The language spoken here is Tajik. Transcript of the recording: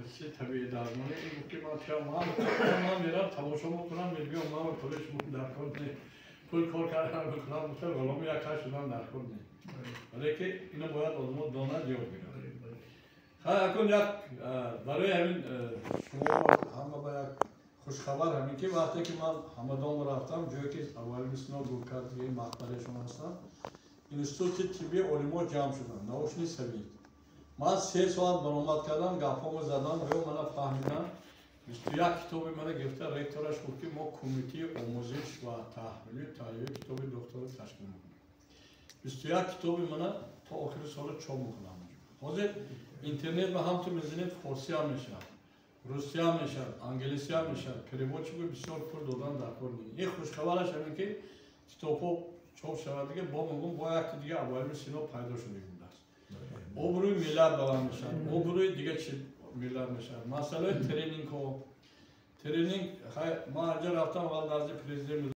Мутахассиси табиӣ дармонӣ. Ин гуфт, ки ман ман мерам, тамошо мекунам, мебиём, ман пули шумо дар кор не, пул кор кардан мекунам, гуфта, ғуломи як кас шудан дар кор не, вале ки ино бояд одамо донад, ёд гирад. Акун як барои ҳамин шумо ҳама ба як хушхабар ҳамин, ки вақте ки ман Ҳамадон рафтам, ҷое ки Абуалӣ Сино гур кард, мақбараашон ҳастам, институти тибби олимо ҷамъ шуданд, научный совет. Ман 3 соат баромад кардам, гапҳомо задам, ё мана фаҳмидам. 21 китоби мана гирифта, ректораш гуфт, ки мо кумитаи омӯзиш ва таҳмилию таҳияи китоби докторро ташкил мекунем. 21 китоби мана то охири сола чоп мекунам. Ҳозир интернет ба ҳамту мезанед, форсиам мешавад, русиям мешавад, англисиам мешавад. Переводчику бисёр пул додан дар кор не. Ин хушхабараш ҳамин, ки китобҳо чоп шавад. Дига бо мугум бо якти дига Абуалими Сино пайдо шуда будааст. Обрӯи миллат баланд мешавад, обрӯи дига чи миллат мешавад. Масъалаи тренингҳо, тренинг, ман анҷа рафтам, аввал назди президент.